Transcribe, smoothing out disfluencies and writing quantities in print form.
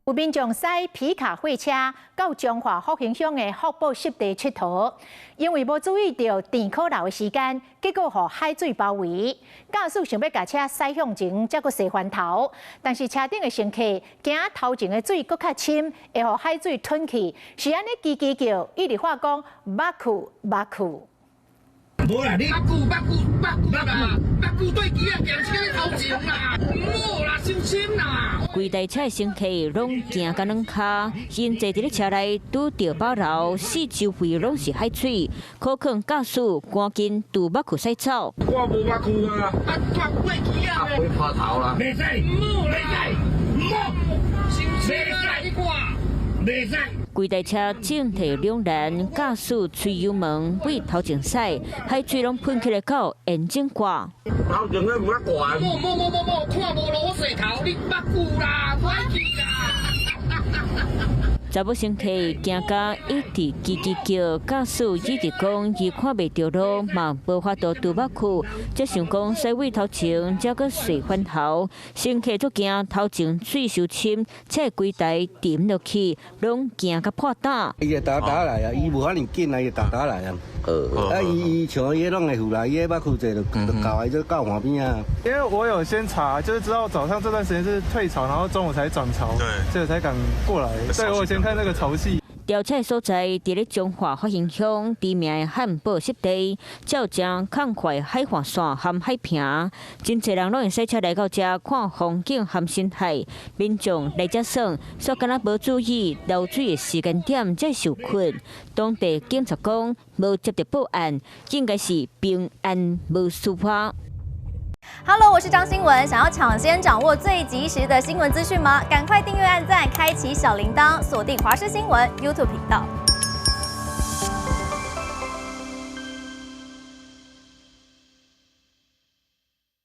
有民眾駛皮卡貨車到彰化復興鄉的福寶濕地𨑨迌，因為無注意著甜可流的時間，結果予海水包圍。駕駛想欲共車駛向前，才閣踅翻頭，但是車頂的乘客驚頭前的水閣較深，會予海水吞去，是按呢吱吱叫，一直喊講目去目去。無啦，你目久目久目久啦，目久對機仔行車頭前啦，毋好啦，傷深啦。規台車的乘客攏驚甲軟跤，𪜶坐佇咧車內拄著飽流，四周圍攏是海水，可勸駕駛趕緊拄目去駛走。我無目去啊，啊，對機仔咧，會破頭啦。袂使，毋好，袂使，毋好，傷深啦，你看，袂使。規台車進退兩難，駕駛催油門對頭前駛，海水攏噴起來到引擎蓋。頭前咧有較懸。無無無無無，看無路我踅頭，你目久啦，歹去啦。查某乘客驚甲一直吱吱叫，駕駛一直講伊看袂著路，嘛無法度拄目去，才想講駛對頭前，才閣踅翻頭。乘客足驚頭前水傷深，才會規台沉落去，攏驚甲破膽。伊會打打來啊，伊無遐爾緊啊，伊會打打來啊。啊，伊伊像伊攏會浮來，伊目去者就就到來就到岸邊啊。因為我有先查，就是知道早上這段時間是退潮，然後中午才漲潮，對，所以才敢過來。對，我有先看那個潮汐。調車所在佇咧彰化復興鄉知名的漢寶濕地，才有誠曠闊海岸線和海坪，真濟人攏會駛車來到遮看風景和生態。民眾來遮耍，煞敢若無注意流水的時間點，才受困。當地警察講，無接著報案，應該是平安無事發。 Hello，我是張新文。想要搶先掌握最及時的新聞資訊嗎？趕快訂閱、按讚、開啟小鈴鐺，鎖定華視新聞 YouTube 頻道。